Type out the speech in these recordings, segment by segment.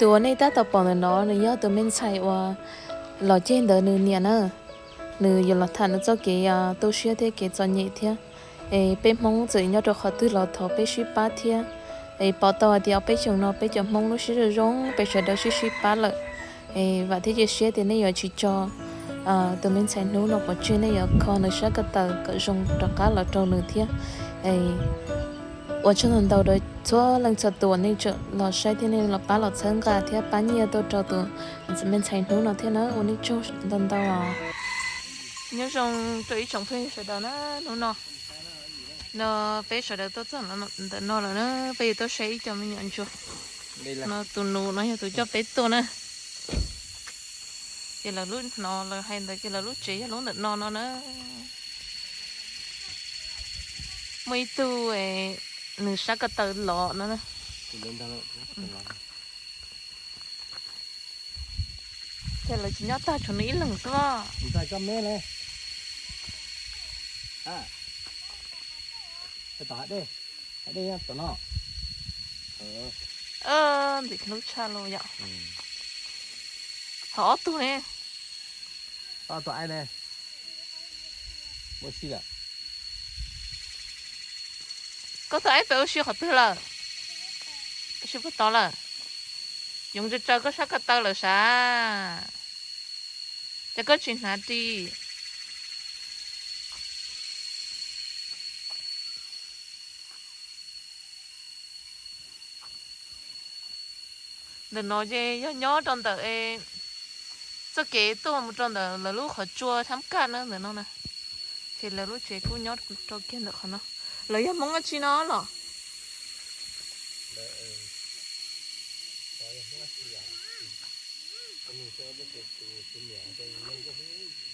Tus uas nej tab tom pom ntawm no nws yog tus me ntxhais uas los ceg ntawd nws niam na. Nws yuav los tham nws txoj kev tu siab thiab kev txom nyem thiab. Es peb Hmoob txawm nyob rau qhov twg los thov peb sib pab thiab. Es pom tau hais tias ob peb xyoos no peb cov Hmoob lub siab zoo zoo peb sawv daws sib sib pab lawm. Es vam thiab cia siab tias nej yuav tsis tso tus me ntxhais hnub no pov tseg, nej yuav kho nws sab ko taw kom zoo rov qab los rau nws thiab. Ua tsaug ntau ntau rau txhua leej txhua tus uas nej tseem los saib thiab nej los pab los txhawb nqa thiab pab nyiaj tuaj rau tus me ntxhais hnub no thiab na, ua nej tsaug ntau ntau os. Nyob zoo rau ib tsoom phooj ywg sawv daws na, hnub no no peb sawv daws tuaj txog ntawm no lawm na, peb yuav tuaj saib ib co me nyuam ntsuag. No tus nus no yog tus coj peb tuaj na. Ces lawv lub hnov lawv hais ntawd ces lawv lub tsev yog lub ntawm no no na. Muaj ib tug nws sab ko taw los no na. Ces lawv tsis nyob tag, tshuav nws ib leeg xwb. Tom no. Ntxim hlub tshaj los yom. Ho ob tug ne? Ob tug aib ne? Ua si lawm. Koj tus aib pem ua si qhov twg lawm? Ua si puag tod lawm. Yoov tsaws tsaws koj sab ko taw lawm sav. Ces koj tsis hnav ris. Ntawm no ces yog nyob rau ntawm txoj kev tuaj mus rau ntawm lawv lub qhov tsua thab kaj na ntawm no na. Ces lawv lub tsev kuj nyob rau kiag ntawm qhov no. Lawv yog Hmoob dab tsi no los?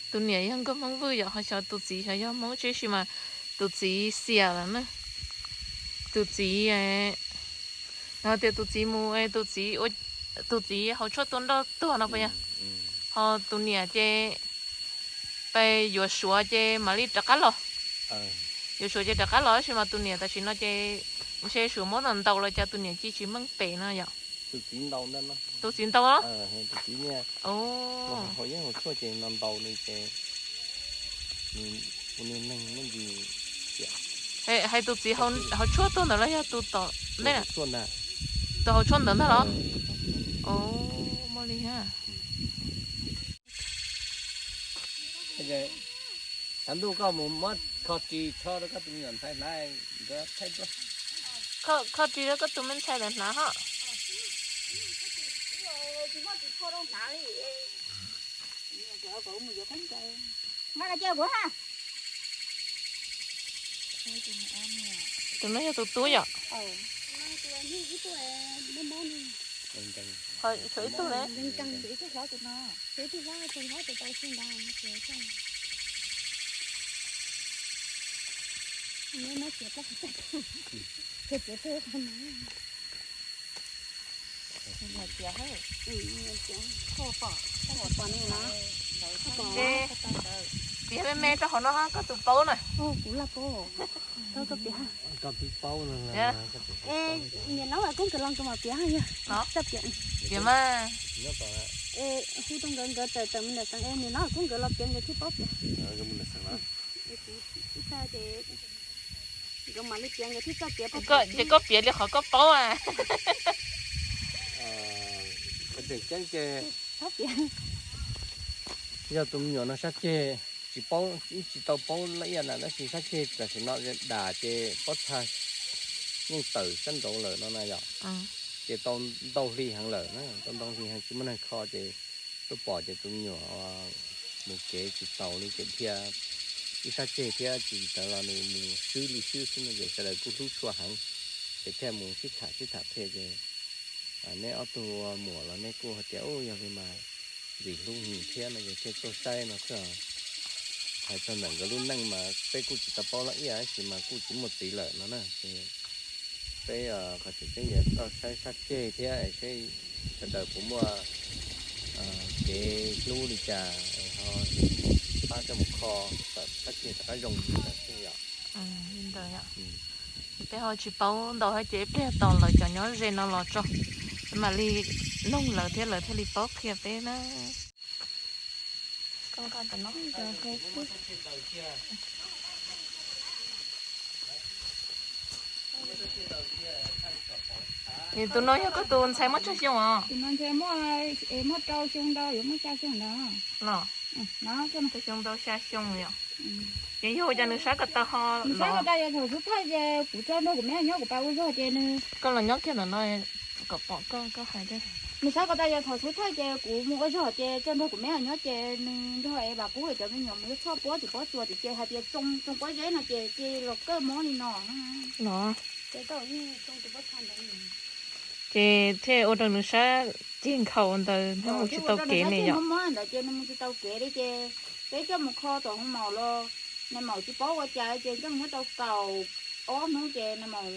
Tus niam yog nkauj Hmoob Vwj yom, ho xyov tus txiv xyov yog Hmoob tsi, tab sis mas tus txiv xiam lawm na. Tus txiv, yog tias tus txiv mus, tus txiv, tus txiv haus tshuaj tua nroj tuag no puas yog? Ho tus niam ces pes yuav Suav ces mam li rov qab los. Yuav Suav ces rov qab los, tab sis mas tus niam tam sim no ces ntshe Suav muab ntaus los cas tus niam cia tsis meej pem no yom. Tus txiv ntaus los? Hais tus txiv haus tshuaj tuag ntawd los yog tus tom ntej? Tus haus tshuaj ntawd ntag los? Muaj li thiab. Tshav ntuj koj mus muab kho ris kho rau koj tus me nyuam ntxhais hnav, nkawd thaij tuaj. Kho ris rau koj tus me ntxhais ntawd hnav ho. Tus no yog tus tub yom? Tshuav ib tug ne. Piav me me rau hauv no koj tus paub na. Kuv laj paub. Niam no kuj nkawd los nkawd mam piav yog. Piav mas. Hu rau nkawd, nkawd tawm tawm me ntawm xeev es niam no kuj nkawd los piav nkawd thiaj paub piav. Ib tag ces nkawd mam li piav nkawd thiaj txawj piav. Ces koj piav li qhov koj paub a. Tseem ceeb ces yog tus me nyuam no sab ceg tsis paub, ib tsis tau paub laj iaj na, tab sis sab ceg tam sim no dam ces pob txha yeej tawm sab nraud lawm no na yom. Ces tau ntau hli heev lawm na, tau ntau hli heev tsis muaj neeg kho ces tuaj pom ces tus me nyuam mus kev tsis taus li ces dhia ib sab ceg thiab tsis tawv los nws mus swb li swb xwb no ces sawv daws kuj hlub tshua heev. Ces thiaj mus sib tham sib tham qhia ces neb ob tug muam los neb kuj hais tias, u, yog li mas ntxim hlub thiab no ces thiaj tuaj saib no xwb. Hais txog ntawm nkawd lub neej mas peb kuj tsis tau paub laj iaj tab sis mas kuj tsis muaj txiv lawm no na. Peb qhov tseem ceeb yuav tuaj saib sab ceg thiab seb sawv daws puas muaj kev hlub li cas ho pab coj mus kho kom sab ceg rov qab zoo li ntawd xwb yom. Peb ho tsis paub ntau thiab ces ib pliag tos lawv cov nyob ze no los tso, Mam li noog lawv thiab lawv thiaj li paub qhia peb na. Tus no yog koj tus ntxhais muaj tsawg xyoo os? Tus no ntxhais muaj, muaj rau xyoo ntau, yuav muaj xya xyoo ntawd. Los, xya xyoo ntau xya xyoo yom. Ces yog ua cas nws sab ko taw ho? Nws sab ko taw yog thaum xub thawj ces kuv tso nrog kuv me nyob kuv pab ua zog ces nws, koj los nyob kiag ntawm no kom pom koj, koj hais. Nws sab ko taw yog thaum xub thawj ces kuv mus ua zog ces tso nrog kuv me nyob ces nws nrog es vam qub cov me nyuam mus yuav txhoj puab tim pob tsuas tim ces hais tias tsoo tsoo pob zeb no ces cia los kawj mob li no. Los, ces thiaj ua rau nws sab ceg nkhaus ntawd thiab mus tsis tau kev ne yom. Mob ntawd ces nws mus tsis tau kev li ces peb coj mus kho tom hoo maum los nais maum tsis paub ua cas ces coj mus nyob tau kaum ob hnub ces nais maum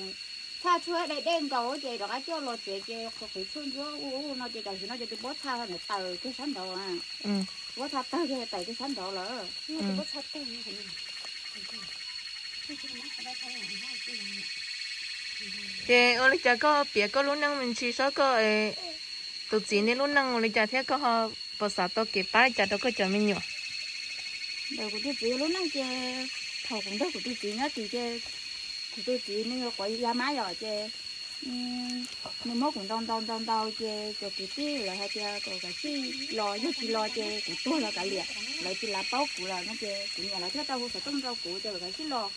txhaj tshuaj dai dej nkaus ces rov qab coj los tsev ces qhov qhwv tshuaj ntsuab ua no ces tam sim no ces tus pob txha ntawd tawm kiag sab nraud. Tus pob txha tawg kiag tawm kiag sab nraud lawm. Ces ua li cas koj piav koj lub neej me ntsis saib koj, tus txiv nej lub neej ua li cas thiab koj ho puas xav tau kev pab li cas rau koj cov me nyuam? Ntawm kuv tus txiv lub neej ces thaum kuv nrog kuv tus txiv nyob tim ces kuv tus txiv nws yog quav ya mab yom ces nws muab kuv ntaus ntaus ntaus ntaus ces cov kwv tij lawv hais tias kom kav tsij los, yog tsis los ces kuv tuag los kav liam, lawv tsis lav paub kuv lawm no ces kuv niam lawv thiaj tau hu xov tooj rau kuv ces kom kav tsij los.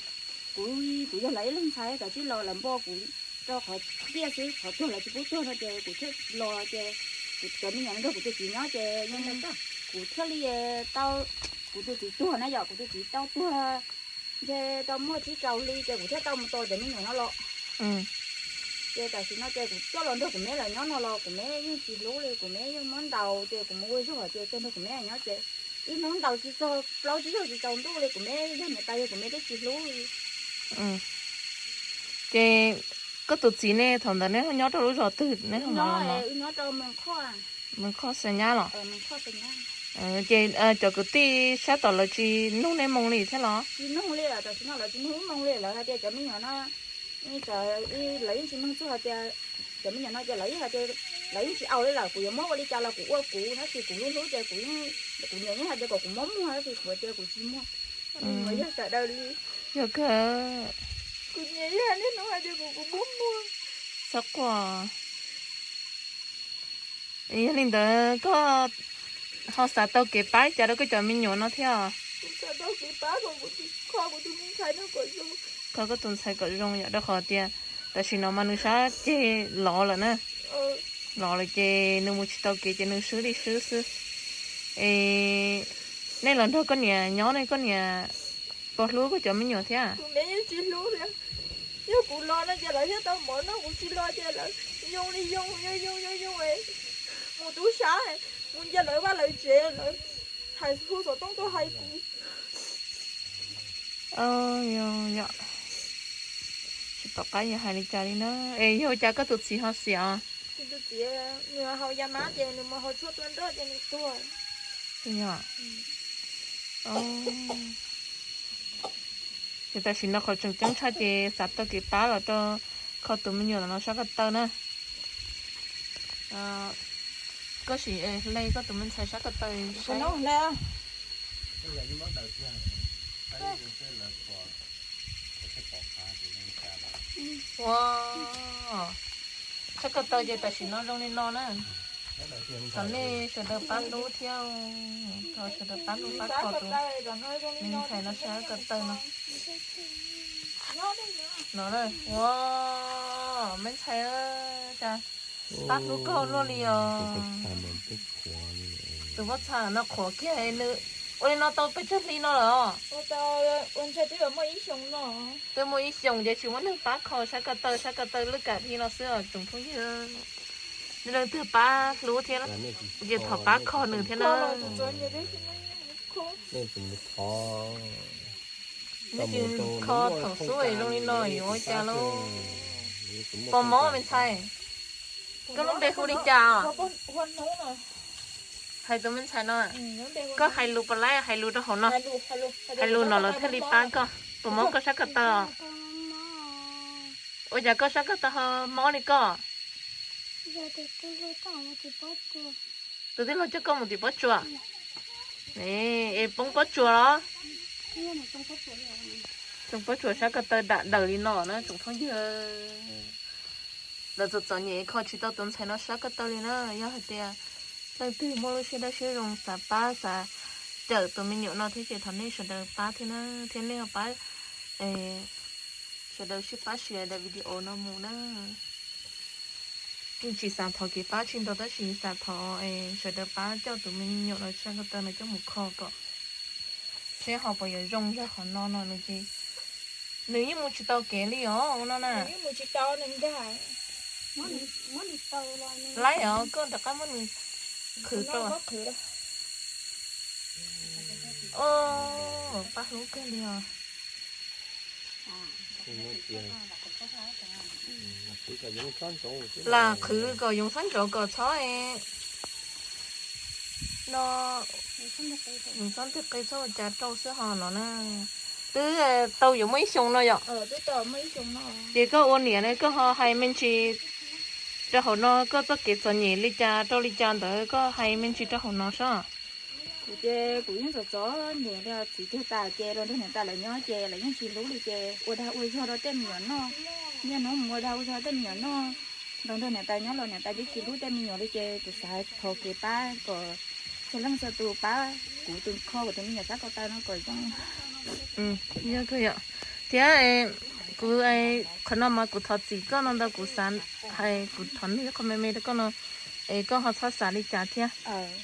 Kuv, kuv yog lawv ib leeg ntxhais kav tsij los, lawv npo kuv rau qhov tiaj xwb, qhov tuag lawv tsis pub tuag no ces kuv thiaj los ces kuv cov me nyuam nrog kuv tus txiv nyob ces yog li kuv thiaj li tau, kuv tus txiv tuag na yom, kuv tus txiv tau tuag ntshe tau muaj tsib rau hli ces kuv thiaj tau mus tos cov me nyuam no los. Ces tam sim no ces kuv coj los nrog kuv me lawv nyob no los kuv me yeej tsis hlub li, kuv me yeej muab ntaus ces kuv mus ua zog ces coj nrog kuv me nyob ces ib hnub ntaus tsis txog plaub tsib zaug tsis tsaus ntuj li, kuv me yog niam tais yog kuv me twb tsis hlub li. Ces koj tus txiv nej thaum ntawd nej nyob rau lub zos twg? Nyob rau Mees Khoj, Mees Khoj Xeem Nyab los? Ces cov kwv tij sab tom lawv tsis nug nej moo li thiab los? Tsis nug li, tam sim no lawv tsis nug ib moo li, lawv hais tias cov me nyuam no, lawv yeej tsis nug txog hais tias, cov me nyuam no ces lawv yeej hais tias lawv yeej tsis aus li lawm, kuv yuav muab ua li cas los kuv ua kuv, tab sis kuv lub hlub ces kuv, kuv niam yeej hais tias kom kuv muab muag tab sis kuv tias kuv tsis muag. Yog sawv daws li. Yog kawg. Kuv niam yeej hais niaj hnub hais tias kom kuv muab muag. Txhob quaj. Yog li ntawd koj ho xav tau kev pab li cas rau koj cov me nyuam no thiab? Kuv xav tau kev pab kom kuv tus, kho kuv tus me ntxhais no kom zoo. Kho koj tus ntxhais kom zoo yom, rau qhov tias tam sim no mas nws sab ceg lov lawm na. Lov lawm ces nws mus tsis tau kev ces nws swb li swb xwb. Es nej los nrog koj niam nyob ne, koj niam puas hlub koj cov me nyuam thiab? Kuv niam yeej tsis hlub thiab. Yog kuv los no ces lawv thiaj tau mov noj, kuv tsis los ces lawv yoo li yoo, yoo yoo yoo yoo, mus tub sab, mus nce lawv vaj lawv tsev, lawv hais hu xov tooj tuaj hais kuv. Yog, tsis pom qab yuav hais li cas li na. Es yog ua cas koj tus txiv ho xiam os? Nws haus ya mab ces nws mus haus tshuaj tua nroj ces nws tuag. Ces tam sim no qhov tseem ceeb tshaj ces xav tau kev pab los rau kho tus me nyuam no sab ko taw na. Koj sim hle koj tus me ntxhais sab ko taw saib. Ua, sab ko taw ces tam sim no zoo li no na. Thov nej sawv daws pab hlub thiab, thov sawv daws pab hlub pab kho tus me ntxhais no sab ko taw no. No, ua, me ntxhais, cas pab hlub koj luaj li os. Tus pob txha no qhuav kiag nws ua li no tau pes tsawg hli no lawm os? Twb muaj ib xyoos ces tsis muaj neeg pab kho sab ko taw, sab ko taw lwj kam hli no xwb os tsoom phooj ywg. Leej twg pab hlub thiab ces thov pab kho nws thiab na. Nej tsis kho thaum xub zoo li no yuav ua cas lauj? Pos mob me ntxhais, koj lub npe hu li cas? Hais tus me ntxhais no, koj hais lus puas laib, hais lus rau hauv no, hais lus no lawv thiaj li pab koj. Puas mob koj sab ko taw? Ua cas koj sab ko taw ho mob li koj? Tus tij laug coj koj mus tim pob tsuas. Es poob pob tsuas los? Tsoo pob tsuas sab ko taw dam dawm li no na tsoom phooj ywg. Lawv txom txom nyem kho tsis tau tus ntxhais no sab ko taw li na. Yog hais tias leej twg muaj lub siab dawb siab zoo xav pab xav cawm tus me nyuam no thiab ces thov nej sawv daws pab thiab na, thiab nej ho pab, sawv daws sib pab share daim video no mus na. Yeej tsis xav thov kev pab tsis ntau tab sis xav thov sawv daws pab coj tus me nyuam no sab ko taw no coj mus kho kom seb ho puas yuav zoo yog qhov no no nws ces nws yeej mus tsis tau kev li os no na. Laib os, koj rov qab muab nws qhwv rau. Pab hlub kawg li os. Lam qhwv kom yoov xob ntsoov kom txhob no, yoov xob nteg qe txhob ua cas rau xwb ho no na. Twb tau yuav muaj ib xyoo no yom. Ces koj ua niam ne koj ho hais me ntsis rau hauv no, koj txoj kev txom nyem li cas rau li cas ntawd koj hais me ntsis rau hauv no seb. Kuv ces kuv yeej txom txom nyem li os, txiv tuag tas ces los nrog niam tais lawv nyob ces lawv yeej tsis hlub li ces ua dag ua zog rau tej me nyuam noj. Niaj hnub mus ua dag ua zog tej me nyuam noj, los nrog niam tais nyob los niam tais twb tsis hlub tej me nyuam li ces kuv xav thov kev pab kom txhua leej txhua tus pab kuv tus kho kuv tus me nyuam sab ko taw no kom zoo. Yog kawg yom. Thiab kuv, qhov no mas kuv thov txim koj no ntau, kuv xav hais kuv thov nug ib qho me me rau koj no, es koj ho txhob xav li cas thiab.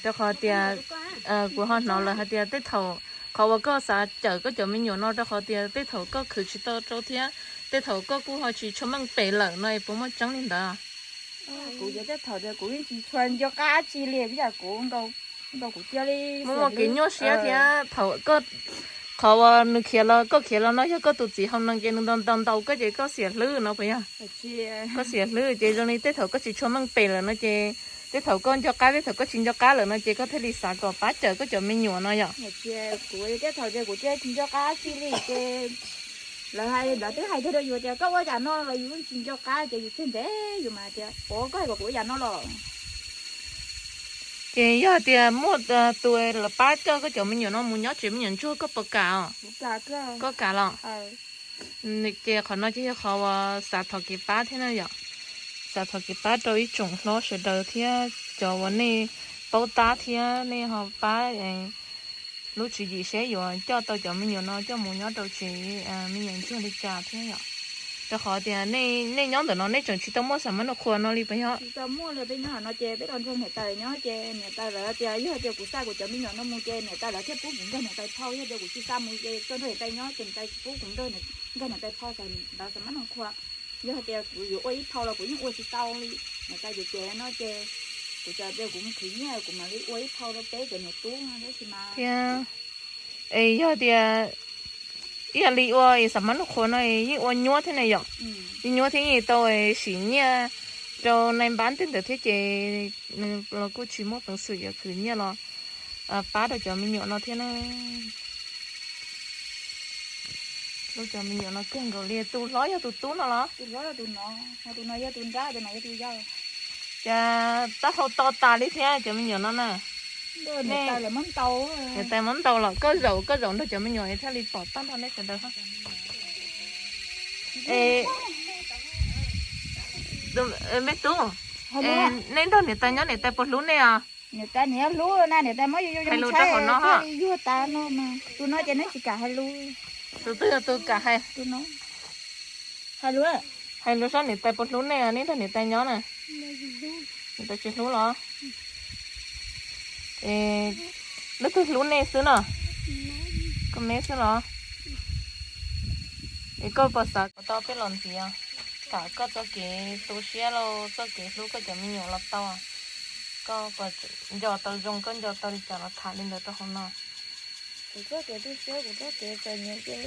Rau qhov tias kuv ho hnov lawm hais tias tej thaum qhov uas koj xav cawm koj cov me nyuam no rau qhov tias tej thaum koj khwv tsis tau rau thiab tej thaum koj kuj ho tsis tshua meej pem lawm no es puas muaj tseeb li ntawd? Kuv ces tej thaum tias kuv yeej tsis tshua nco qab tsi li, ib yam kuv nkaus kuv cia li muaj muaj kev nyuaj siab thiab thaum koj, qhov uas nws khiav los koj khiav los no yog koj tus txiv hau nees ces nws ntaus ntaus ntaus koj ces koj xiam hlwb no puas yog? Koj xiam hlwb ces zoo li tej thaum koj tsis tshua meej pem lawm no ces tej thaum koj nco qab tej thaum koj tsis nco qab lawm no ces koj thiaj li xav kom pab cawm koj cov me nyuam no yom. Kuv tej thaum tias kuv cia tsis nco qab tsi li ces lawv hais, lawv twb hais kiag rau yus tias koj ua cas no los yus tsis nco qab ces yus thiaj ntev yus mas tias ua koj hais kom kuv ua yam no los. Ces yog hais tias muaj tus lawv pab coj koj cov me nyuam no mus nyob tsev me nyuam ntsuag koj puas kam os? Koj kam los? Ces qhov no ces yog qhov uas xav thov kev pab thiab na yom. Xav thov kev pab rau ib tsoom hlob sawv daws thiab cov uas nej paub tab thiab nej ho pab lub tswv yim seb yuav coj tau cov me nyuam no coj mus nyob rau tsev me nyuam ntsuag li cas thiab yom. Rau qhov tias nej nyob ntawm no nej tseem tsis tau muaj xam mab noj qhua no li puas yog? Tsis tau muaj li, peb nyob no ces peb los nrog niam tais nyob ces niam tais lawv tias yog tias kuv xa kuv cov me nyuam no mus ces niam tais lawv thiaj pub kuv nkag niam tais phau, yog tias kuv tsis xa mus ces tso nrog niam tais nyob ces niam tais tsis pub kuv nkag niam tais phau, ntawd xam mab noj qhua. Yog hais tias kuv yuav ua ib phau los kuv yeej ua tsis tau li. Niam tais ces ces no ces kuv txawm tias kuv mus khwv nyiaj kuv mam li ua ib phau rau peb cov niam tub no tab sis mas thiab. Es yog tias ib yam li ua xam mab noj qhua no yeej ua nyuaj thiab ne yom. Yeej nyuaj thiab yeej tau sim nyiaj rau nai npab tej ntawd thiab ces nws los kuj tsis muaj peev xwm yuav khwv nyiaj los pab rau cov me nyuam no thiab na. Hlub cov me nyuam no kawg nkaus li. Tus hlob yog tus tub no los? Tus hlob yog tus no, tus no yog tus nrab, tus no yog tus yau. Cas tab hau to tas li thiab cov me nyuam no na. Niam tais muab ntaus los koj zaum koj zaum nrog cov me nyuam thiaj li pom tag nrho nej sawv daws. Me tub, nej nrog niam tais nyob niam tais puas hlub nej os? Niam tais niam hlub na, niam tais muab yus yus hais lus rau hauv no thiaj li yuag tas no mas. Tus no ces neb tsis kam hais lus. Tus twg yog tus kam hais? Hais lus, hais lus saib niam tais puas hlub nej, nej nrog niam tais nyob na. Niam tais tsis hlub los? Leej twg hlub nej xwb no? Koj me xwb los? Es koj puas xav kom tau peb los ntxiv, tham koj txoj kev tu siab los txoj kev hlub koj cov me nyuam los tau? Koj puas nco tau zoo, koj nco tau li cas los tham li ntawd rau hauv no. Kuv txoj kev tu siab, kuv txoj kev txom nyem ces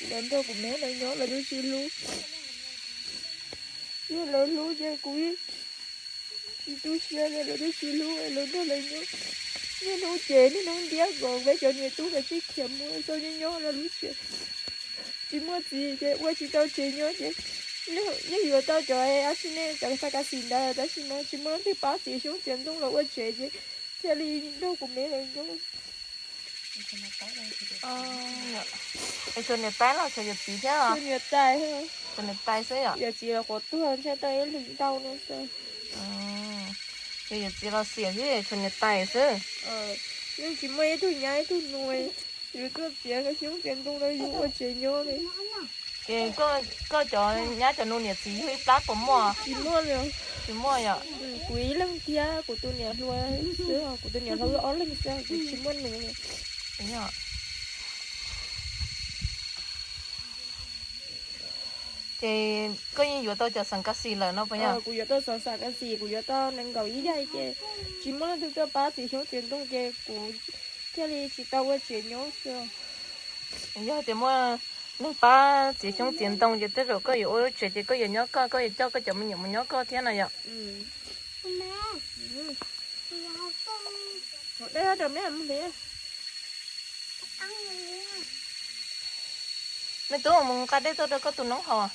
lawv nrog kuv me lawv nyob lawv twb tsis hlub. Yog lawv hlub ces kuv tsis tu siab li, lawv twb tsis hlub lawv nrog lawv nyob. Niaj hnub ces niaj hnub ntiab nkaus, peb cov niam tub peb sib khiav mus txog nyob nyob lawv lub tsev. Tsis muaj txiv ces ua tsis tau tsev nyob ces Yeej yuav tau cov ab tsi ne, cov xav kav xim ntawd, tab sis mas tsis muaj leej twg pab txiav xyoob txiav ntoo los ua tsev ces thiaj li nrog kuv me lawv nyob. Tshuav niam tais los tshuav yawm txiv thiab? Tshuav niam tais, tshuav niam tais xwb yom? Yawm txiv los quav tuag ntshai tau ib hlis ntau no xwb. Ces yawm txiv los xiam xwb, tshuav niam tais xwb. Yeej tsis muaj ib tug nyab ib tug nus, yus tuaj txiav xyoob txiav ntoo rau yus ua tsev nyob li. Ces koj cov nyab cov nus niam txiv yug ib plab puas muaj? Tsis muaj li. Tsis muaj yom? Kuv ib leeg thiab kuv tus niam hluas xwb, kuv tus niam hluas wb ob leeg xwb, kuv tsis muaj nus li. Ces koj yeej yuav tau cov xeem kas xis lawm no puas yog? Kuv yuav tau xeem kas xis, kuv yuav tau nees nkaum ib yaig ces tsis muaj leej twg tuaj pab txiav xyoob txiav ntoo ces kuv thiaj li tsis tau ua tsev nyob xwb. Yog tias muaj neeg pab txiav xyoob txiav ntoo ces tej zaum koj yuav ua lub tsev ces koj yuav nyob koj, koj yuav coj koj cov me nyuam mus nyob koj thiab no yom? Me tub, mus nqa dej tuaj rau koj tus noob haus.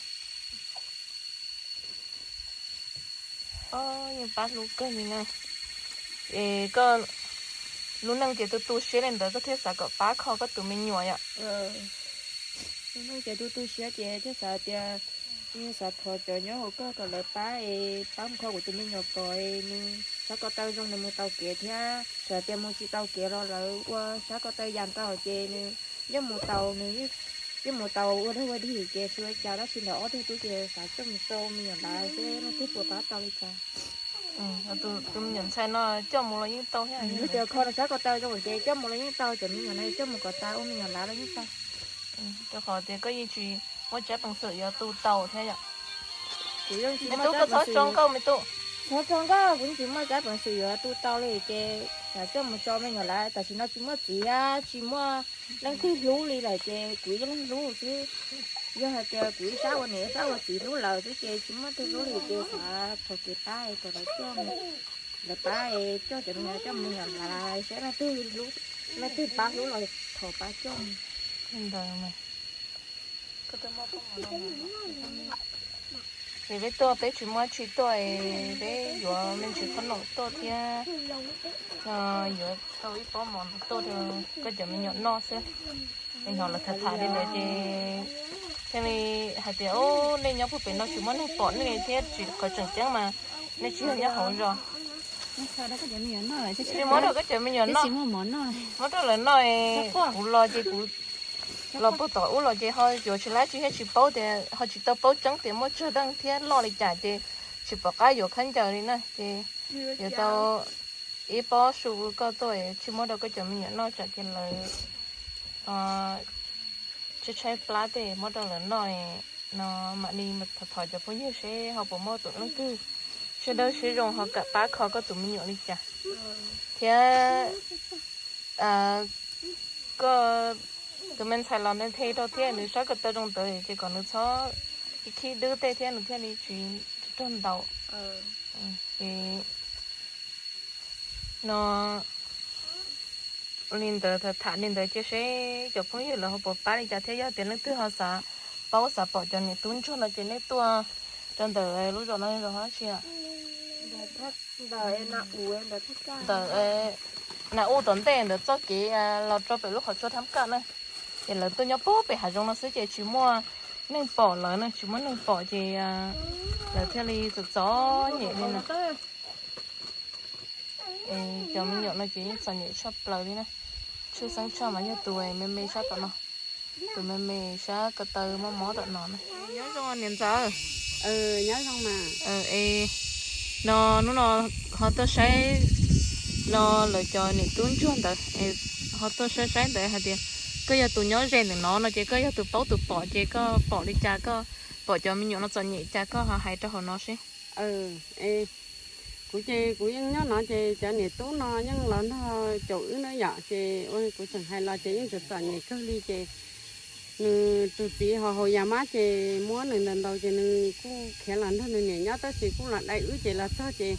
Yeej pab hlub kawg li na. Es koj lub neej ces tu tu siab li ntawd koj thiaj xav kom pab kho koj tus me nyuam yom? Lub neej ces tu tu siab ces thiaj xav tias, xav thov cov nyob hauv koj kom lawv pab es pab mus kho kuv tus me nyuam kom nws sab ko taw zoo nws mus tau kev thiab, txawm tias mus tsis tau kev los lawv ua sab ko taw yam ntau ces nws yeej mus tau, nws yeej mus tau ua dog ua dig ces tsis ua cas, tab sis ntawm ob tug tub ces xav coj mus tso me nyuam lawv seb leej twg puas pab tau li cas. Tus me nyuam ntxhais no coj mus los yeej tau thiab. Yog tias kho rau sab ko taw zoo ces coj mus los yeej tau, cov me nyuam no coj mus kom tas ua me nyuam lawv los yeej tau. Rau qhov tias koj yeej tsis muaj tsab peev xwm yuav tu tau thiab yom. Me tub, koj txhob tso nkauj me tub. Txhob tso nkauj, kuv yeej tsis muaj tsab peev xwm yuav tu tau li ces xav coj mus tso me nyuam lawv, tam sim no tsis muaj txiv thiab tsis muaj leej twg hlub li lawm ces kuv ib leeg hlub xwb. Yog hais tias kuv ib sab ua niam ib sab ua txiv hlub lawm xwb ces tsis muaj twg hlub li ces xav thov kev pab kom lawv coj, lawv pab coj cov me nyuam coj mus me nyuam lawv seb leej twg hlub, leej twg pab hlub los thov pab coj. Es peb tuaj peb tsis muaj dab tsi tuaj, peb yuav me ntsis qhob noom tuaj thiab yuav tau ib pob mov tuaj rau koj cov me nyuam noj xwb. Es hnov lawv tham tham li ntawd ces thiaj li hais tias, nej nyob puag pem no tsis muaj neeg pom nej thiab, tsis, qhov tseem ceeb mas nej tsis yog nyob hauv zos. Muab rau koj cov me nyuam noj, muab rau lawv noj. Kuv los ces kuv los puag tom ub los ces ho yuav tsis lab tsi thiab tsis paub tias, ho tsis tau paub tseeb tias muaj tsawg leej thiab loj li cas ces tsis pom qab yuav khaub ncaws li na ces yuav tau ib pob su koj tuaj tsis muab rau koj cov me nyuam noj tsam ces lawv tshaib tshaib plab tej muab rau lawv noj no mam li thov thov cov phooj ywg seb ho puas muaj tus leej twg siab dawb siab zoo ho kam pab kho koj tus me nyuam li cas. Thiab koj tus me ntxhais los nthe nthe rau thiab nws sab ko taw zoo ntawd ces kom nws txhob khib dwb tej thiab nws thiaj li tsis raug ntaus. Ces no li ntawd tham li ntawd cia seb cov phooj ywg lawv ho puas pab li cas thiab yog tias leej twg ho xav paub xav pom cov niam tub ntsuag no ces nej tuaj rau ntawm lub zos no zos dab tsi? Ntawm na u tom ntej ntawm txoj kev los rau pem lub qhov tsua thab kaj na. Ces lawv tuaj nyob puag pem hav zoov no xwb ces tsis muaj neeg pom lawv na, tsis muaj neeg pom ces lawv thiaj li txom txom nyem li na. Cov me nyuam no ces yeej txom nyem tshaj plaws li na. Tshwj xeeb tshaj mas yog tus me me sab tom no, tus me me sab ko taw mob mob tom no na. Nyob zoo niam ntxawm. Nyob zoo na. Es no hnub no ho tuaj saib no lawv cov niam tub ntsuag ntawd, ho tuaj saib saib ntawd hais tias koj yog tus nyob ze ntawm no no ces koj yog tus paub tus pom ces koj pom li cas, koj pom cov me nyuam no txom nyem cas koj ho hais rau hauv no seb. Kuv ces kuv yeej nyob no ces cov niam tub no yeej los nrog caum wb na yom, ces ua kuv tseem hais los ces yeej txom txom nyem kawg li ces nws tus txiv ho haus yas mab ces muab nws ntaus ntaus ces nws kuj khiav los nrog nws niam nyob tab sis kuj los dai wb ces los txog ces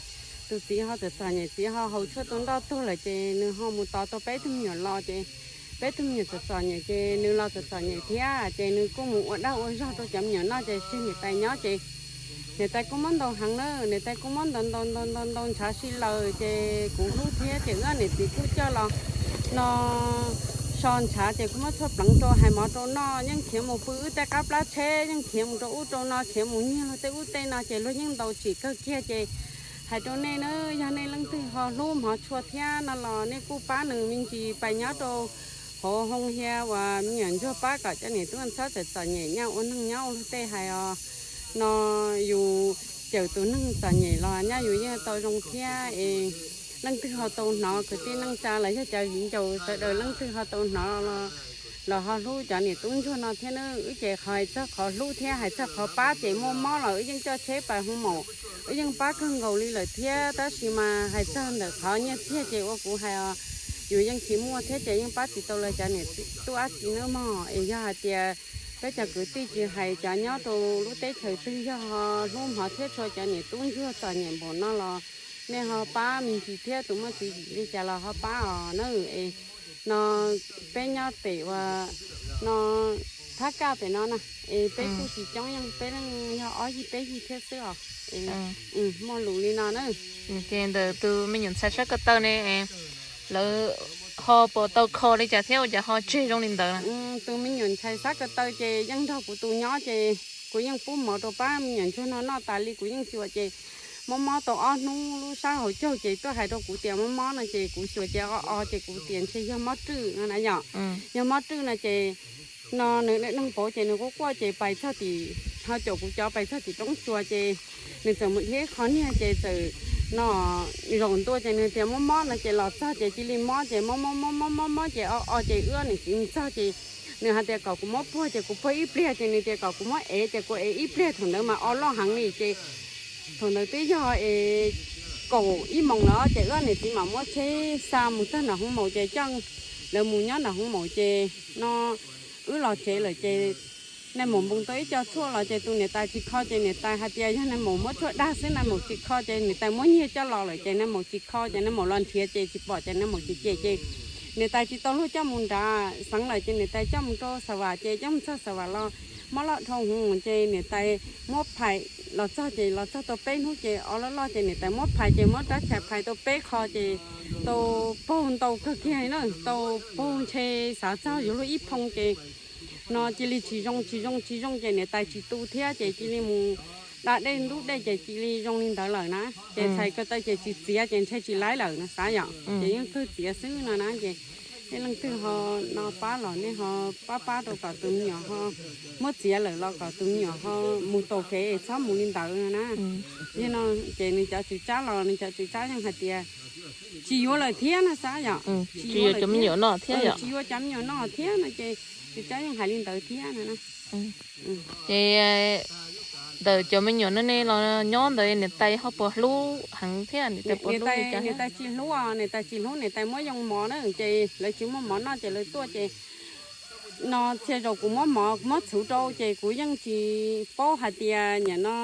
tus txiv ho txom txom nyem, txiv ho haus tshuaj tu nroj tuag lawm ces nws ho mus tos tau peb tug me nyuam los ces Peb tug me nyuam txom txom nyem ces nws los txom txom nyem thiab ces nws kuj mus ua dag ua zog rau cov me nyuam noj ces tseg niam tais nyob ces niam tais kuj muab ntaus heev na, niam tais kuj muab ntaus ntaus ntaus ntaus ntaus ntshav si lawm ces kuv hlub thiab ces wb niam txiv kuj coj los no so ntshav ces kuj muab tshuaj pleev rau hais mov rau noj, yeej khiav mus pw wb tej qab plab tsheb, yeej khiav mus rau ub rau no, khiav mus nyiag luag tej ub tej no ces luag yeej ntaus tsim kawg kiag ces hais rau nej na, yog nej leej twg ho hlub hmov tshua thiab no los nej kuj pab nws me ntsis pais nyob rau hauv hoo hia uas me nyuam ntsuag pab kom cov niam tub txhob txom txom nyem nyaj ua neeg nyob ua luag tej hais os. No yus cawm tus neeg txom nyem los nyaj yus yeej tau zoo thiab es leej twg ho tau hnov kwv tij neej tsa los yog cov viv ncaus sawv daws leej twg ho tau hnov los ho hlub cov niam tub ntsuag no thiab na. Wb ces qhov hais txog qhov hlub thiab hais txog qhov pab ces muaj mob los wb yeej coj tsheb pais hu maum, wb yeej pab kawg nkaus li lawm thiab tab sis mas hais txog ntawm qhov nyiaj txiag ces ua kuv hais os, yus yeej tsis muaj thiab ces yeej pab tsis tau lawv cov niam tub dab tsi nawb mog. Es yog hais tias peb cov kwv tij tsis hais cov nyob rau lub teb chaws twg yog ho hlub hmov thiab tshua cov niam tub ntsuag txom nyem npaum no los nej ho pab me ntsis thiab, tus muaj tswv yim li cas los ho pab os na. Es no peb nyob pem uas no Thab Kaj pem no na, es peb kuj tsis coob yeej, peb leej yog ob yig peb yig thiab xwb os. Muaj lus li no na. Ces ntawm tus me nyuam ntxhais sab ko taw ne, lawv ho puas tau kho li cas thiab ua cas ho tseg zoo li ntawd? Tus me nyuam ntxhais sab ko taw ces yeej nrog kuv tus nyob ces kuv yeej pub mov rau pab me nyuam ntsuag no noj tas li kuv yeej xyuas ces mob mob tau ob hnub lub sab hauv caug ces tuaj hais rau kuv tias mob mob no ces kuv xyuas ces o o ces kuv tias ntshe yog mob rwj no na yom. Yog mob rwj no ces no nws dawm neeg pauv ces nws quaj quaj ces pais txog tim, ho caum kuv cov pais txog tim roob tsua ces nws txawm mus dhia qho niag ces txawm no zaum ntua ces nws tias mob mob no ces los txog ces cia li mob ces mob mob mob mob mob mob ces o o ces wb niam txiv mus txog ces nws hais tias kom kuv muab puag ces kuv puag ib pliag ces nws tias kom kuv muab ev ces kuv ev ib pliag, thaum ntawd mas o loj heev li ces thaum ntawd twb yog es kaum ib moos lawm ces wb niam txiv mam muab tsheb xa mus txog nram hoo maum ces coj lawv mus nyob nram hoo maum ces no wb los tsev lawm ces nais maum npoo tau ib co tshuaj los ces tus niam tais tsis kho ces niam tais hais tias yog nais maum muab tshuaj dag xwb, nais maum tsis kho ces niam tais muab nyiag coj los lawm ces nais maum tsis kho ces nais maum los nrhiav ces tsis pom ces nais maum cem cem ces niam tais tsis tau luag coj mus nram xeev lawm ces niam tais coj mus rau Xa Vam ces coj mus txog Xa Vam los mob loj dhau hwv ces niam tais muab phais los txog ces los txog tau peb hnub ces o loj loj ces niam tais muab phais ces muab rab chais phais tau peb qho ces tau paug ntau kawg kiag na, tau paug ntshe xav txog yuav luag ib phoo ces no cia li tsis zoo tsis zoo tsis zoo ces niam tais tsis tu thiab ces cia li mus da dej ntub dej ces cia li zoo li ntawd lawm na. Ces txhais ko taw ces tsis txiav ces ntshe tsis laib lawm no xav yom, ces yeej kawg txiav xwb no na ces nej leej twg ho no pab los nej ho pab pab rau kom tus me nyuam ho muab txiav lawm los kom tus me nyuam ho mus taus kev txhob mus li ntawd no na. Yog no ces nws cov tswv tsab los nws cov tswv tsab yeej hais tias tsis yuav lawm thiab no xav yom, tsis yuav cov me nyuam noj thiab no ces tswv tsab yeej hais li ntawd thiab no na. Ces ntawm cov me nyuam no ne los nyob ntawd niam tais ho puas hlub heev thiab? Niam tais tsis hlub, niam tais tsis hlub, niam tais muab yoo mov na ces lawv tsis muaj mov noj ces lawv tuaj ces no txhia zaus kuv muab mov kuv muab txhuv rau ces kuv yeej tsis paub hais tias niam no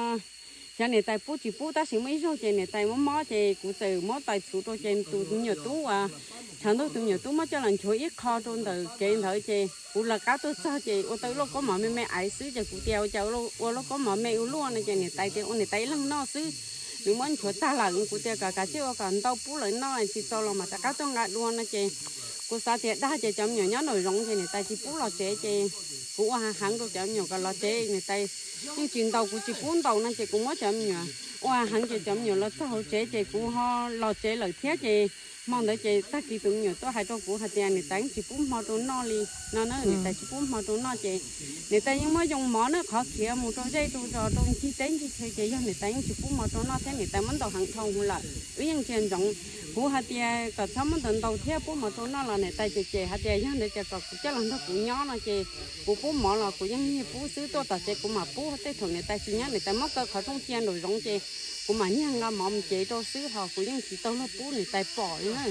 xyov niam tais pub tsis pub tab sis muaj ib zaug ces niam tais mob mob ces kuv txawm muab tais txhuv rau ces tus me nyuam tub uas tshav ntuj tus me nyuam tub muab coj los nchuav ib qho rau ntawm kev ntawd ces kuv lawv qab tuaj txog ces ua tau ib lub kaub mov me me aiv xwb ces kuv tias ua cas ua lub kaub mov me ua luaj no ces niam tais tias ua niam tais ib leeg noj xwb, nws muab nchuav tag lawm. Kuv tias kom kav tsij ua kom ntau pub lawv noj tsis txaus los mam rov qab tuaj nqa dua no ces kuv xav tias dag ces cov me nyuam nyob nraum zoov ces niam tais tsis pub los tsev ces kuv ua hav heev rau cov me nyuam kom los tsev, niam tais yeej tsis ntaus kuv tsis pub ntaus no ces kuv muab cov me nyuam ua hav heev ces cov me nyuam los txog hauv tsev ces kuv ho los tsev lawm thiab ces hmo ntawd ces tag kis tus me nyuam tuaj hais rau kuv hais tias niam tais yeej tsis pub hmo rau noj li no na, niam tais tsis pub hmo rau noj ces niam tais yeej muab yoo mov na qhov khiav mus rau zej rau zos rau ncig teb ncig chaw ces yog niam tais yeej tsis pub hmo rau noj thiab niam tais muab ntaus heev dhau hwv lawm wb yeej tsis ntsoov. Kuv hais tias kom txhob muab ntawd ntaus thiab pub hmo rau noj los niam tais cem cem hais tias yog ntawd ces kom kuv coj los nrog kuv nyob no ces kuv pub mov los kuv yeej nyiag pub xwb, tuaj tom tsev kuv mam pub, tej thaum niam tais tsis nyob niam tais muab kaw qhov rooj cia nraum zoov ces kuv mam nyiag nqa mov mus cev rau xwb ho kuv yeej tsis tau luag pub niam tais pom li na.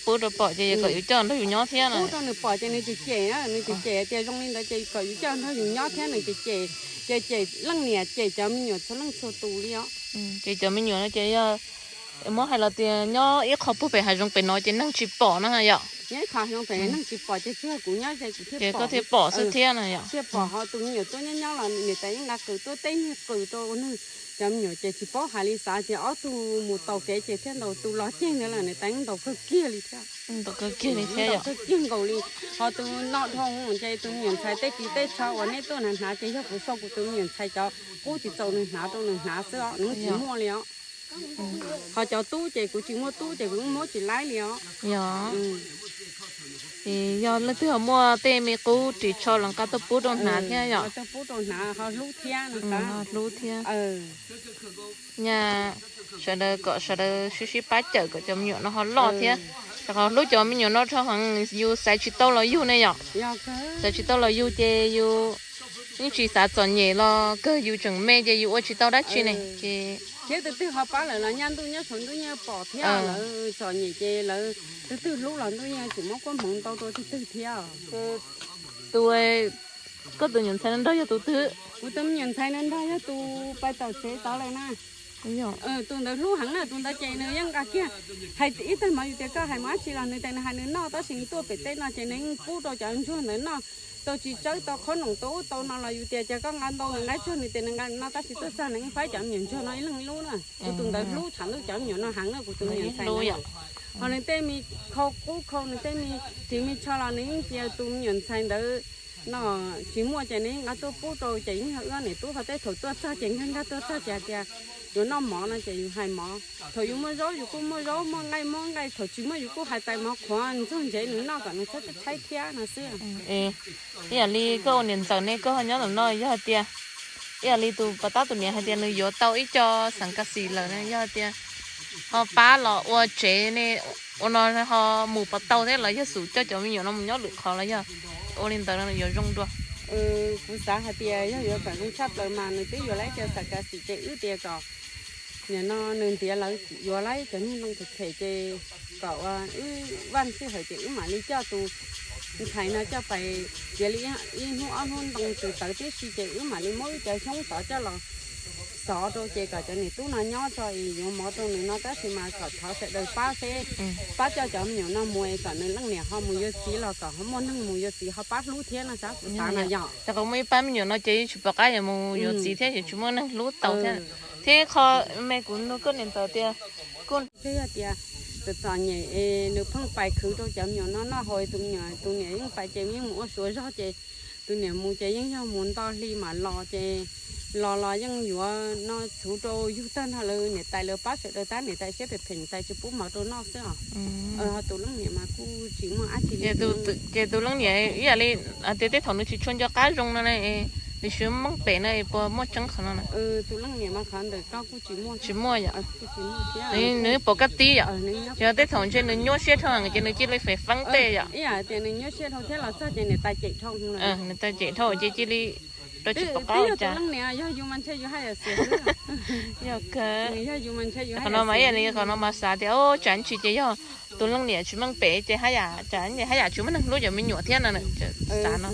Pub rau pom ces kom yus coj nrog yus nyob thiab no. Pub rau nws pom ces nws cem cem, nws cem cem tias zoo li ntawd ces kom yus coj nrog yus nyob thiab nws cem cem, ces cem leej niam cem cov me nyuam txhua leej txhua tus li os. Ces cov me nyuam no ces yog Muab hais los tias nyob ib qho puag pem hav zoov pem no ces neeg tsis pom no yom. Nyob ib qho hav zoov pem neeg tsis pom ces tsuas yog kuv nyob ces kuv thiaj pom, ces koj thiaj pom xwb thiab no yom. Thiaj pom ho tus me nyuam tuaj nyob nyob los niam tais yeej nqa qws tuaj teb niag qws rau nws. Cov me nyuam ces tsis paub hais li, xav tias ob tug mus taus kev ces thiaj ntaus, tus los ceg ntawd los niam tais yeej ntaus kawg kiag li thiab. Ntaus kawg kiag li thiab yom. Ntaus kawg kiag nkaus li. Ho tus no dhau ces tus me nyuam ntxhais tej ris tej tsho uas nej tuaj hnav hnav ces yog kuv sau kuv tus me nyuam ntxhais cov qub tsis txaus nws hnav rau nws hnav xwb os, nws tsis muaj li os. Ho cov tub ces kuv tsis muaj tub ces kuv muab tsis laib li os. Yog, yog leej twg ho muaj tej me qub ris tsho los nqa tuaj pub rau hnav thiab yom. Tuaj pub rau hnav ho hlub thiab no. Ho hlub thiab. Nyaj sawv daws kom sawv daws sib sib pab cawm kom cov me nyuam no ho loj thiab. Rau qhov hlub cov me nyuam no rau heev, yus xaiv tsis tau los yug ne yom. Xaiv tsis tau los yug ces yus yeej tsis xav txom nyem los kawg yus tseem me ces yus ua tsis tau dab tsi ne ces. Thiab tus twg ho pab lawm los nyaj ntuj nyob saum ntuj yeej pom thiab, lawv txom nyem ces lawv tus twg hlub los ntuj yeej tsis muab koob hmoov ntau rau tus twg thiab. Tus, koj tus me nyuam ntxhais no nrog yog tus twg? Kuv tus me nyuam ntxhais no nrog yog tus pais tom tsev tod lawm na. Tus ntawd hlub heev na, tus ntawd ces nws yeej nqa kiag, hais ib tag hmo yus tias koj hais mus dab tsi los nws tias nws hais nws noj, tab sis nws tuaj pem teb no ces nws yeej pub rau cov ntsuag ntawd noj. Tau tsis tsawb tau qhob noom tau ub tau no los yus tias cas koj nqa ntau nws nqa tsawg, nws tias nws nqa noj, tab sis tuaj txog nws yeej faib cov me nyuam ntsuag no ib leeg ib lub na. Kuv tus ntawd hlub thaum ntawd cov me nyuam no heev na, kuv tus me nyuam ntxhais no. Ho nws tej me khau qub khau, nws tej me ris me tsho los nws yeej cia tus me nyuam ntxhais ntawd no tsis muaj ces nws yeej nqa tuaj pub rau, ces yeej yog wb ob niam tub ho tej thaum tuaj txog ces nkag nkag tuaj txog ces hais tias yuav noj mov no ces yus hais mov. Thaum yus muaj zaub yus kuj muaj zaub, muaj nqaij muaj nqaij, thaum tsis muaj yus kuj hais tais mov qhuav ntxuag ntsev nws noj kom nws txhob tshaib tshaib thiab no xwb. Ib yam li koj ua niam ntxawm ne koj ho nyob ntawm no yog hais tias, ib yam li tus pas tab tus niam hais tias nws yuav tau ib co xeem kas xim lawm na, yog hais tias ho pab los ua tsev ne, ua no ho mus puas tau thiab los yog xum coj cov me nyuam no mus nyob lwm qhov los yog ua li ntawd no yuav zoo dua? Kuv xav hais tias yog yuav kom zoo tshaj plaws mas nws twb yuav lawv cov xeem kas xim ces wb tias kom nim no nws ntiav lawv yuav lawv cov niag ntoo phem phem ces kom ua wb vaj sij hawm ces wb mam li coj tus ntxhais no coj pais tiav li ib hnub ob hnub ntoo tws tawv tib si ces wb mam li muab wb cov xyoob tod coj los xov rau ces kom cov niam tub no nyob tso es yuav mov rau nws no, tab sis mas kom thov sawv daws pab seb, pab coj cov me nyuam no mus es kom nws leej niam ho mus yuav txiv los kom ho muaj neeg mus yuav txiv ho pab hlub thiab no xav kuv xav no yog. Rau qhov muaj ib pab me nyuam no ces yeej tsis pom qab yuav mus yuav txiv thiab ces tsis muaj neeg hlub tau thiab. Thiab qhov me kuv nug koj niam ntxawm tias kuj twb yog tias txom txom nyem es nws pheej pais khwv rau cov me nyuam no noj haus es tus me nyuam tus niam yeej pais ces yeej mus ua suav zog ces tus niam mus ces yeej yog mus nto hli mam los ces los los yeej yuav no txhuv rau yug tag nrho lawv niam tais lawv pab sawv daws tab niam tais siab phem phem niam tais tsis pub mov rau noj xwb os. Ho tus leej niam mas kuj tsis muaj dab tsi li. Ces tus leej niam ib yam li hais tias tej thaum nws tsis tshua nco qab zoo no ne, nws tsis meej pem no es puas muaj tseeb qhov no na? Tus leej niam mas qhov ntawm ko kuj tsis muaj, tsis muaj yom. Nws pom kab tib yom. Yog tej thaum ntshe nws nyuaj siab dhau ces nws cia li feem feeb tej yom. Ib yam tias nws nyuaj siab dhau thiab los txog ces niam tais cem dhau. Niam tais cem dhau ces cia li rau tsis pom qab cas. Yog yus mas ntshe yus haj yam xiam xwb. Yog kawg. Qhov no mas ib yam li qhov no mas xav tias tsam ntsis ces yog tus leej niam tsis meej pem ces haj yam tsam haj yam tsis muaj neeg hlub cov me nyuam thiab no. Xav no.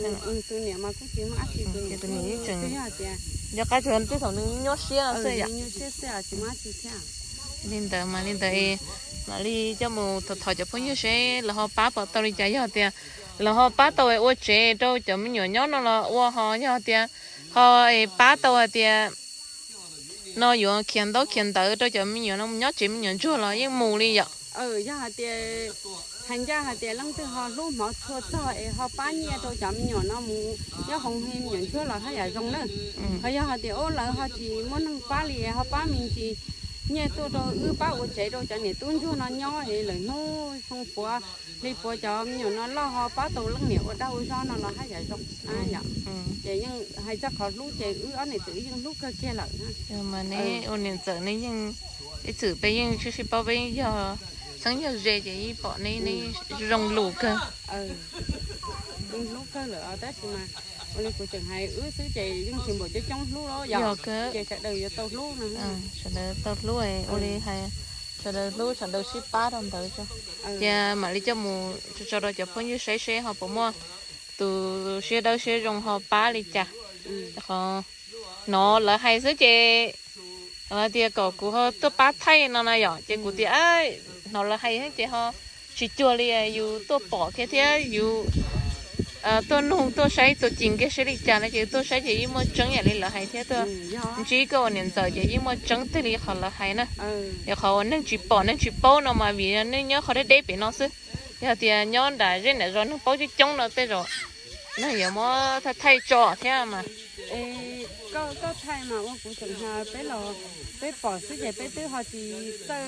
Tus niam mas kuj tsis muaj dab tsi, tus niam tseem nco qab tsuas tej thaum nws nyuaj siab no xwb yom. Li ntawd mas li ntawd mam li coj mus thov thov cov phooj ywg seb lawv ho pab puas tau li cas, yog tias lawv ho pab tau es ua tsev rau cov me nyuam nyob no los ua, ho yog tias ho pab tau hais tias no yuav khiav ntaub khiav ntawv rau cov me nyuam no mus nyob tsev me nyuam ntsuag los yeej mus li yom. Yog hais tias hais ncaj hais tias leej twg ho hlub hmov txhua txog es ho pab nyiaj rau cov me nyuam no mus nyob hoo me nyuam ntsuag los haj yam zoo na. Ho yog hais tias ub lawv ho tsis muaj neeg pab li ho pab me ntsis nyiaj tuaj rau wb pab ua tsev rau cov niam tub ntsuag no nyob es lawm hnub xyoo puav hli puav cov me nyuam no loj ho pab tau leej niam ua dag ua zog no los haj yam zoo yom. Ces yeej hais txog qhov hlub ces wb ob niam txiv yeej hlub kawg kiag lawm. Mas neb ua niam ntxawm neb yeej ib txwm peb yeej sib sib paub, peb yeej yog txheeb yog ze ces yeej pom neb, neb zoo lus kawg. Yeej hlub kawg lawm tab sis mas ua li kuv tseem hais wb xwb ces yeej tsis npaum coob coob hlub los yog kawg ces sawv daws yuav tau hlub no. Sawv daws tau hlub ua li hais, sawv daws hlub sawv daws sib pab rau ntawd. Cia mam li coj mus tso rau cov phooj ywg saib seb ho puas muaj tus siab dawb siab zoo ho pab li cas. Qhov no lawv hais xwb ces Tias kom kuv ho tuaj pab thaij no na yom, ces kuv tias hnov lawv hais ces ho tsis cuag li yus tuaj pom kiag thiab yus tuaj nug tuaj saib tuaj cim kiag saib li cas no ces tuaj saib ces yeej muaj tseeb yam li lawv hais thiab tuaj ntsib koj ua niam ntxawm ces yeej muaj tseeb tiag li qhov lawv hais na. Yog qhov uas neeg tsis pom neeg tsis paub no mas vim nej nyob qhov deb deb pem no xwb. Yog tias nyob nram zej nram zos neeg paub coob coob no tej zaum neeg yuav muab thaij thaij tso thiab mas. Koj thaij mas ua kuv tseem hais peb los peb pom xwb ces peb twb ho tsis txawj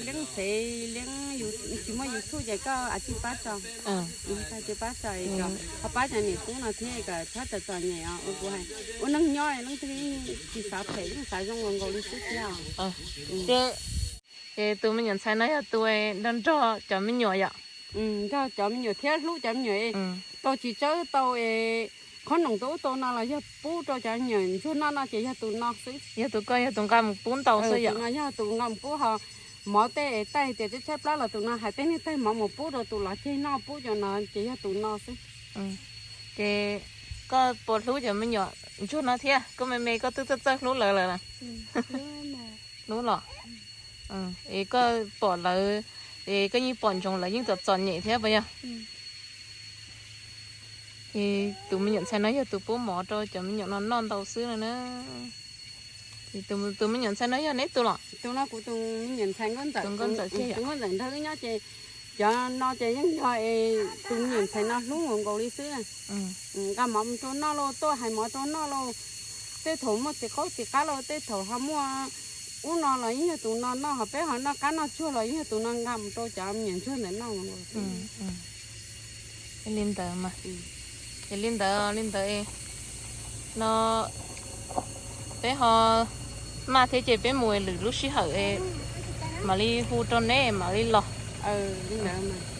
leej xev leej, tsis muaj YouTube ces koj a tsis pab tso, tsis pab tso, ho pab cov niam tub no thiab kom txhob txom txom nyem os. Ua kuv hais ua neeg nyob leej twg tsis xav phem yeej xav zoo nkaus li xwb thiab. Ces tus me nyuam ntxhais no yog tus nrog nrog cov me nyuam yom. Nrog cov me nyuam thiab hlub cov me nyuam, tau tsis tsawb tau qhob noom tau ub tau no los yog pub rau cov me nyuam ntsuag noj no ces yog tus no xwb. Yog tus koj yog tus nqa mus pub ntau xwb yom. Tus no yog tus nqa mus pub ho mov tej taij tias tshaib tshaib plab los tus no hais tej niag taij mov mus pub rau tus lov ceg noj pub cov no ces yog tus no xwb. Ces koj puas hlub cov me nyuam ntsuag no thiab? Koj me me koj twb txawj txawj hlub lawv lawm. Hlub los? Es koj pom lawv, es koj yeej pom ntsoov lawv yeej txom txom nyem thiab puas yog? Es tus me nyuam ntxhais no yog tus pub mov rau cov me nyuam no noj ntau xwb no na. Es tus me nyuam ntxhais no yog neb tus los? Tus no kuv tus me nyuam ntxhais nkauj ntxawm, tus nkauj ntxawm nrog wb nyob ces cov no ces yeej yog tus me nyuam ntxhais no hlub nkaus nkaus li xwb. Nqa mov mus rau noj lauj, tuaj hais mov rau noj lauj, tej thaum muaj txiv qaub txiv qab lauj, tej thaum ho muaj ub no los yeej yog tus no noj, ho peb ho noj qab noj tsuag los yeej yog tus no nqa mus rau cov me nyuam ntsuag ntawd noj. Li ntawd mas, es li ntawd li ntawd no peb ho maj thiab ces peb mus lwm lub sij hawm mam li hu rau neb mam li los. Li ntawd